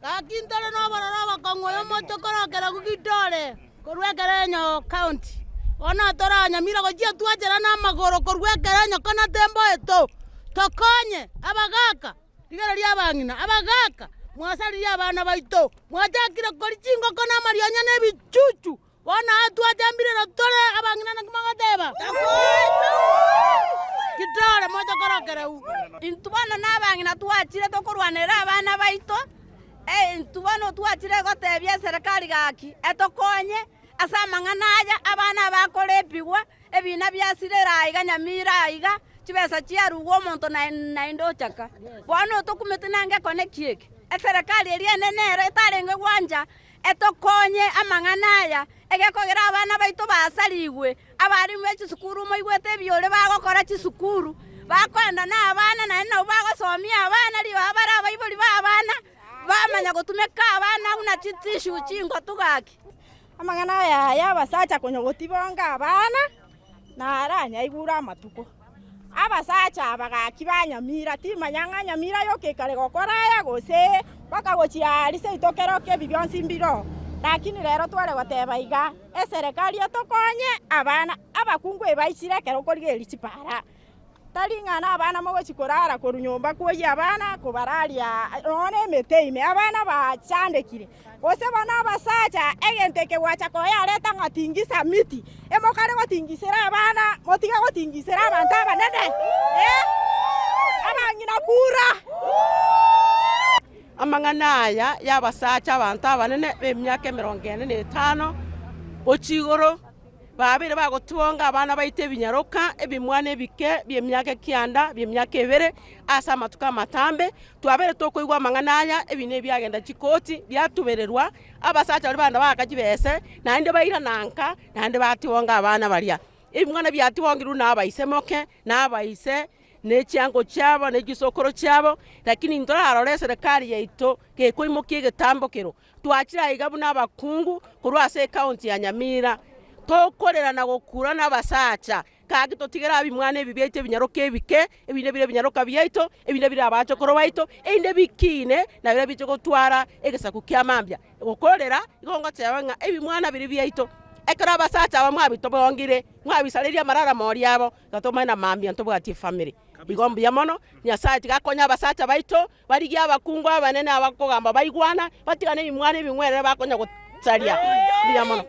Gaki ntore nobororo obokong'u oyo omoche korokera Gugidore korwa Ekerenyo County. Bono toranyamira gochia twachera namagoro korwa Ekerenyo kona temboeto. Tokonye abagaka, rigereria abang'ina, abagaka mwasaririe abana baito, mwachakire koria chingoko na amarionya na ebichuchu. Bono aa twachambirero tore abang'ina naki mogoteba? Kitore moche korokereu. Intwe bono nabang'ina twachire tokorwanerera abana baito, intwe bono twachire gotebia eserekari gaki etokonye ase amang'ana aya, abana abakorepigwa, ebina biasirire aiga Nyamira aiga, chibesa chiarugwa omonto naende ochaka. Bono tokumete na ngekone ki eke? Eserekari eria enene ero etarenge gwancha Etokonye amang'ana aya, egekogera abana baito basarigwe. Abarimu be chisukuru moigwete ebiore bagokora chisukuru, bakoenda nabana naende nabwo bagosomia abana ribaga bare abaibori b'abana, bamanya gotumeka abana buna chitissue chingotu gaki. Amang'ana aya y'abasacha konya gotibonga abana, naranyaigure amatuko. Abasacha aba gaki ba Nyamira, timanya ng'a Nyamira yoka ekare gokora aya gose mpaka gochia aria seito keroka ebi bionsi mbiroo. Lakini rero tware goteba iga, eserekari etokonye abana abakungu ebaichire ekero okorigereria chipara. Tari ng'a nabana mogochia korara korwa nyomba kwoyia abana kobararia nonya na emete ime, abana bachandekire. Gose bono abasacha, egento eke gwacha koyareta ng'a tingisa miti, emokare gotingisera abana, motige gotingisera abanto abanene, eh, abang'ina kura. Amang'ana aya y'abasacha abanto abanene b'emiaka emerongo ene na etano gochia igoro, Babeire bagotwonga abana baito ebinyaroka, ebimwana ebike bi'emiaka ekianda, bi'emiaka ebere, ase amatuko amatambe. Twabeire tokoigwa amang'ana aya, ebinto ebi biagenda chikoti, biatubererwa, abasacha baria bagenda baaka chibese, naende bairana nka, naende batwonga abana baria. Ebimwana biatwongirwe na abaise moke, na abaise, ne chiango chiabo, ne chisokoro chiabo, lakini ntorarore eserekari yaito gekoimokia egetambo kero. Twachire aiga buna abakungu korwa ase ecounty ya Nyamira, tokorera na gokura nabasacha, gaki totigere abimwana ebi biaito ebinyaroka ebike, ebinde bire ebinyaroka biaito, ebinde bire abachokoro baito, erinde bikine nabiria biche gotwara egesaku kia mambia. Gokorera igo ngoteba ng'a ebimwana biria biaito, ekero abasacha aba mwabitobongire, mwabisareria amararamo abo, iga tomanye na mambia ntobwati efamiri. Igo mbuya mono, Nyasaye tiga akonye abasacha baito, barigie abakungu abanene abakogamba baigwana, batigane ebimwana ebing'werere bakonya gosaria. Mbuya mono.